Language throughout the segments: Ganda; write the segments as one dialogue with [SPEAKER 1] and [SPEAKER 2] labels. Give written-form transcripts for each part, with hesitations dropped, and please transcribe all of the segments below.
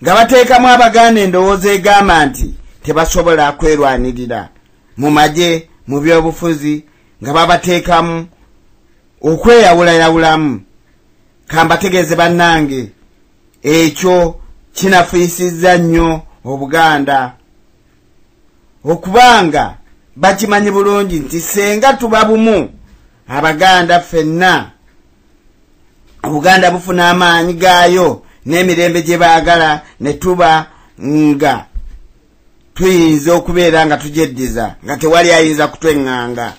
[SPEAKER 1] Nga bateekamu Abaganda endowooza egamba nti tebasobola kwerwanirira mu magye, mu byobufuzi, nga babateekamu okweyawulayawulamu. Kambategeeze bannange, ekyo kinafiisizza nnyo Obuganda, okubanga bakimanyi bulungi nti senga tuba bumu Abaganda ffenna, Obuganda bufuna amaanyi gaayo n'emirembe gye baagala, ne tuba nga tuyinza okubeera nga tugyeddiza, nga tewali ayinza kutweŋŋanga.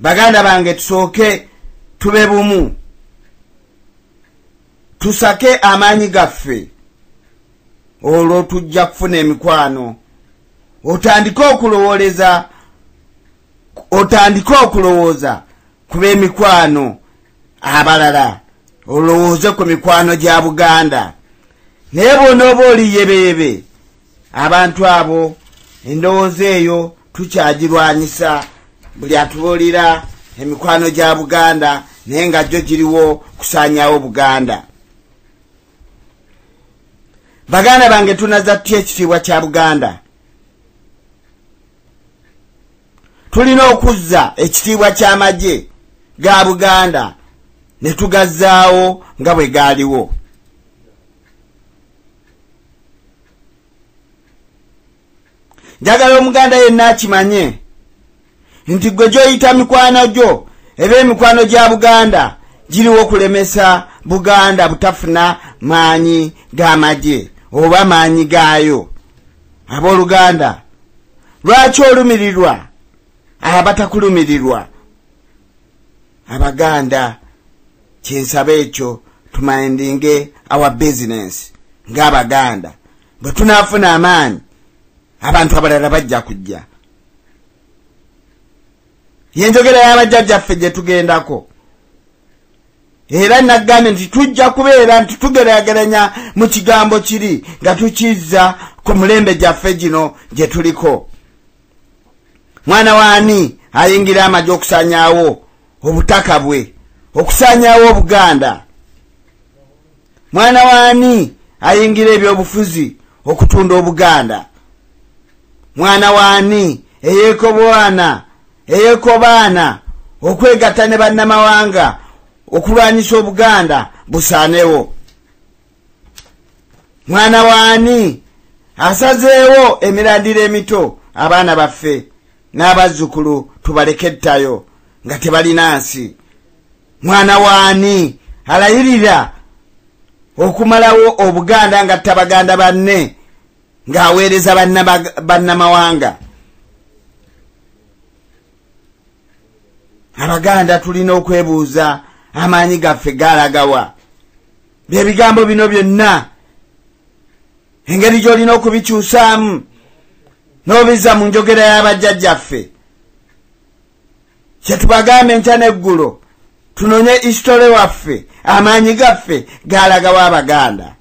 [SPEAKER 1] Baganda bange, tusooke tube bumu, tusake amaanyi gaffe, olwo tujja kufuna emikwano. Otandike okulowooleza, otandike okulowooza ku b'emikwano abalala, olowooze ku mikwano gya Buganda. Naye bw'onooba oli yebeyebe, abantu abo endowooza eyo tukyagirwanyisa. Buli atubuulira emikwano gya Buganda, naye nga gyo giriwo kusaanyaawo Buganda. Baganda bange, tunaza tutya ekitiibwa kya Buganda? Tulina okuzza ekitiibwa ky'amagye ga Buganda ne tugazzaawo nga bwe gaaliwo. Njagala Omuganda yenna akimanye nti gwe gy'oyita mikwano gyo, eba emikwano gya Buganda giriwo okulemesa Buganda butafuna maanyi g'amagye oba maanyi gaayo. Abooluganda, lwaki olumirirwa abatakulumirirwa? Abaganda, kyensaba ekyo, tumindinge our business ng'Abaganda. Bwe tunaafuna amaanyi, abantu abalala bajja kujja. Yenjogera y'abajjajjaffe gye tugendako, era nagambye nti tujja kubeera nti tugeraageranya mu kigambo kiri nga tukizza ku mulembe gyaffe gino gye tuliko. Mwana waani ayingira amagye okusaanyaawo obutaka bwe, okusaanyaawo Obuganda? Mwana waani ayingira ebyobufuzi okutunda Obuganda? Mwana waani eyeekobaana eyeekobaana okwegatta ne bannamawanga okulwanyisa Obuganda busaanewo? Mwana waani asazeewo emirandira emito, abaana baffe n'abazzukulu, tubaleke ettayo nga tebalina nsi? Mwana waani alayirira okumalawo Obuganda nga ttabaganda banne, ng'aweereza bannamawanga? Abaganda tulina okwebuuza, amaanyi gaffe galagawa? Byebigambo bino byonna engeri gy'olina okubikyusaamu n'obizza mu njogera y'abajjajjaffe. Kyetubagamba enkya n'eggulo, tunonye history waffe, amaanyi gaffe galagawa Abaganda?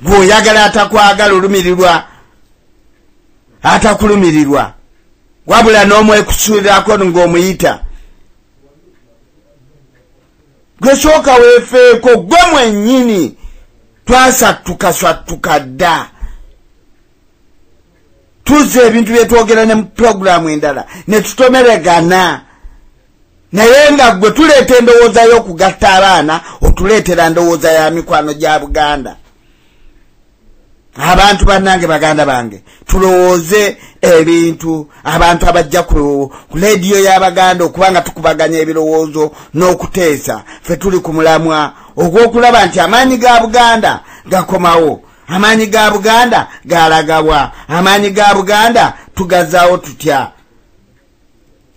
[SPEAKER 1] Gweoyagala atakwagala, olumirirwa atakulumirirwa, wabula n'omwekusulirako ng'omuyita. Gwe sooka weefeeko gwe mwennyini. Twasattukasattuka dda, tuzza ebintu byetwogera ne mu puroguramu endala ne tutomeregana, naye nga gwe tuleeta endowooza y'okugatta abaana, otuleetera ndowooza ya mikwano gya Buganda. Abantu bannange, baganda bange, tulowooze ebintu. Abantu abajja ku leediyo y'Abaganda okuba nga tukubaganya ebirowoozo n'okuteesa, ffe tuli ku mulamwa ogw'okulaba nti amaanyi ga Buganda gakomawo. Amaanyi ga Buganda galagawa? Amaanyi ga Buganda tugazaawo tutya?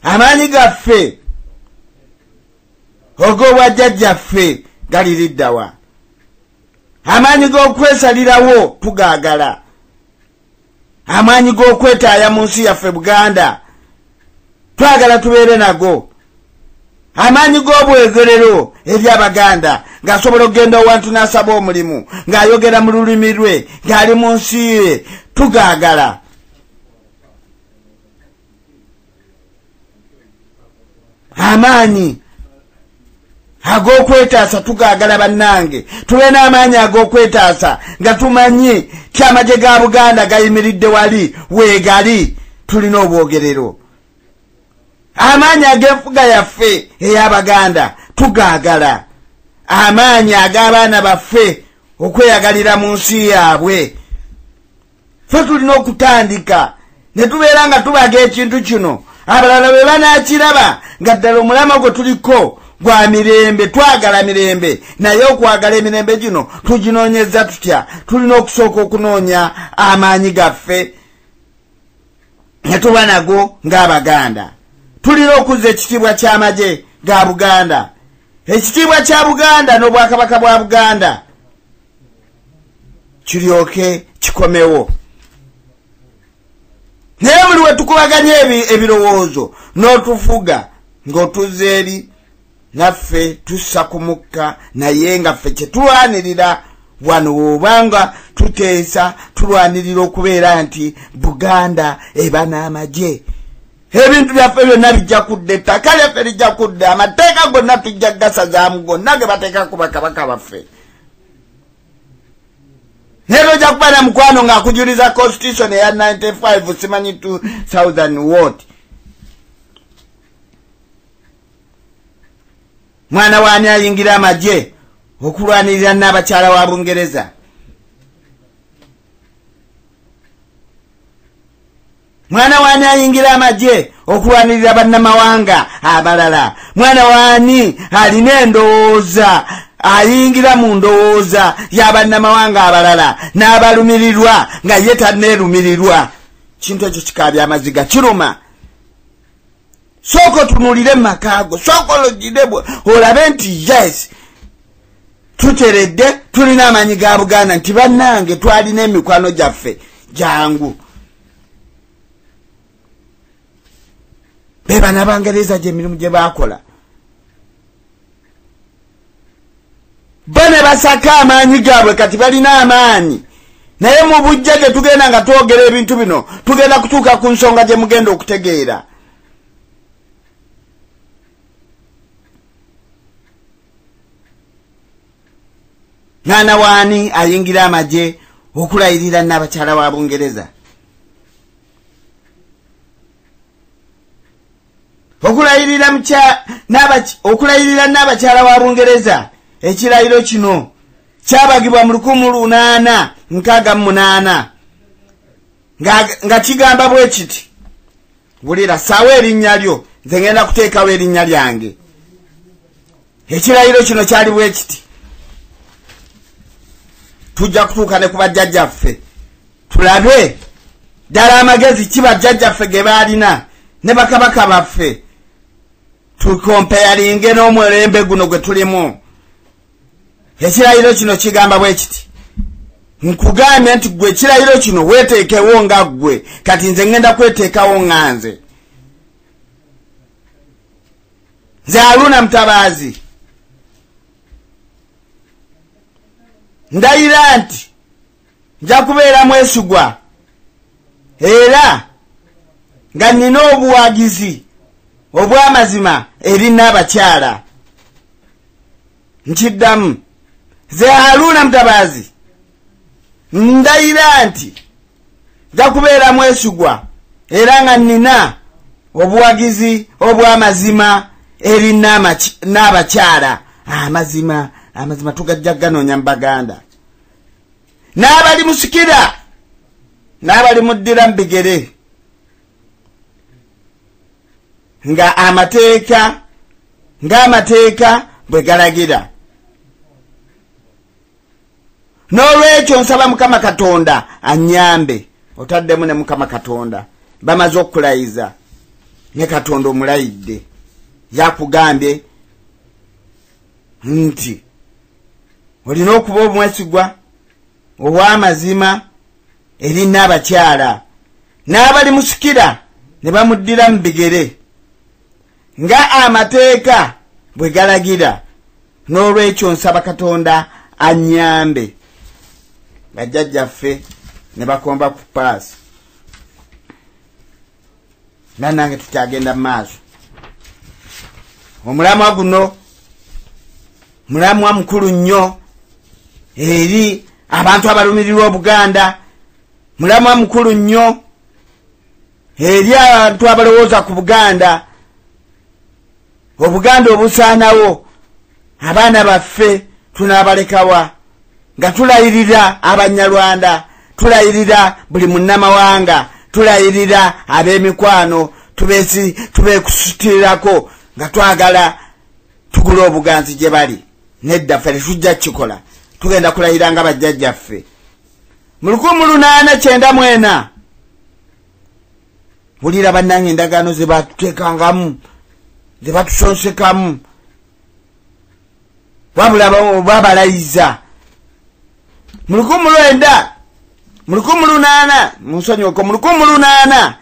[SPEAKER 1] Amaanyi gaffe og'obwajjajjaffe galiriddawa? Amaanyi g'okwesalirawo tugaagala. Amaanyi g'okwetaaya mu nsi yaffe Buganda twagala tubeere nago. Amaanyi g'obwegerero eri Abaganda, ng'asobola okugenda owantu n'asaba omulimu ng'ayogera mu lulimi lwe ng'ali mu nsi ye, tugaagala. Amaanyi Ag'okwetaasa tugaagala bannange, tube n'amaanyi ag'okwetaasa nga tumanyi ti amagye ga Buganda gayimiridde wali weegali, tulina obwogerero. Amaanyi ag'enfuga yaffe ey'Abaganda tugaagala, amaanyi ag'abaana baffe okweyagalira mu nsi yaabwe. Ffe tulina okutandika ne tubeera nga tubaga ekintu kino, abalala bwe banaakiraba nga ddala omulama gwe tuliko gwa mirembe, twagala mirembe, naye okwagala emirembe gino tuginoonyeza tutya? Tulina okusooka okunoonya amaanyi gaffe ne tuba nago ng'Abaganda. Tulina okuzza ekitiibwa ky'amagye ga Buganda, ekitiibwa kya Buganda n'obwakabaka bwa Buganda kiryoke kikomewo. Naye buli we tukubaganya ebirowoozo n'otufuga ng'otuzza eri, naffe tussa ku mukka, naye nga ffe kye tulwanirira wano bw'obanga tuteesa, tulwanirira okubeera nti Buganda eba n'amagye. Ebintu byaffe byonna bijja kudda, ettaka lyaffe lijja kudda, amateeka gonna tujja kugasazaamu gonna ge bateeka ku bakabaka baffe. Naye tojja kuba na mukwano ng'akujuliza constitution eya 95 simanyi 2000 what. Mwana waani ayingira amagye okulwanirira n'abakyala wa Bungereza? Mwana waani ayingira amagye okulwanirira bannamawanga abalala? Mwana waani alina endowooza, ayingira mu ndowooza y'abannamawanga abalala n'abalumirirwa nga ye tanneerumirirwa? Kintu ekyo kikaabya amaziga, kiruma. Sooka otunuulire mu maka go, sooka ologire olabe nti yes, tuteredde, tulina amaanyi ga Buganda, nti bannange twalina emikwano gyaffe jangu. Be bano Abangereza gy'emirimu gye baakola, bo ne basaka amaanyi gaabwe, kati balina amaanyi. Naye mu bujja gye tugenda nga twogera ebintu bino, tugenda kutuuka ku nsonga gye mugenda okutegeera. Mwana waani ayingira amagye okulayirira n'abakyala wa Bungereza? Okulayirira n'abakyala wa Bungereza, ekirayiro kino kyabagibwa mu 1868 nga kigamba bwe kiti: wulira, ssaawo erinnya lyo, nze ngenda kuteekawo erinnya lyange. Ekirayiro kino kyali bwe kiti: tujja kutuuka ne ku bajjajjaffe tulabe ddala amagezi ki bajjajjaffe ge baalina ne bakabaka baffe, tukompeyalinge n'omulembe guno gwe tulimu. Ekirayiro kino kigamba bwe kiti: nkugambye nti gwe ekirayiro kino weeteekewo nga ggwe, kati nze ngenda kweteekawo nga nze. Nze Haruna Mutabaazi ndayira nti nja kubeera mwesigwa era nga nnina obuwagizi obw'amazima eri n'abakyala. Nkiddamu, nze Haruna Mutabaazi ndayira nti nja kubeera mwesigwa era nga nnina obuwagizi obw'amazima eri n'abakyala. Amazima, amazima tugajja ganoonya mu Baganda. N'abali musikira n'abali muddira mu bigere, nga amateeka bwe galagira. N'olwekyo nsaba Mukama Katonda annyambe. Otaddemu ne Mukama Katonda, bamaze okulayiza ne Katonda omulayidde, yakugambye nti olina okuba omwesigwa ow'amazima eri n'abakyala n'abali musikira ne bamuddira mu bigere nga amateeka bwe galagira. N'olwekyo nsaba Katonda annyambe. Bajjajjaffe ne bakomba ku paasi, nannange tukyagenda mu maaso. Omulamwa guno Mulamwa mukulu nnyo eri abantu abalumirirwa Obuganda. Mulamwa mukulu nnyo eri abantu abalowooza ku Buganda. Obuganda obusaanawo, abaana baffe tunaabalekawa? Nga tulayirira Abanyarwanda, tulayirira buli munnamawanga, tulayirira ab'emikwano, tubeekusutirako nga twagala tugule obuganzi gye bali. Nedda, ffe tetujja kukikola, tugenda kulayira nga bajjajjaffe. Mu 1894, wulira bannange endagaano ze batuteekangamu, ze batusonsekamu, wabula babalayiza. Mu 1900, mu 1800, munsonyiweko, mu 1894.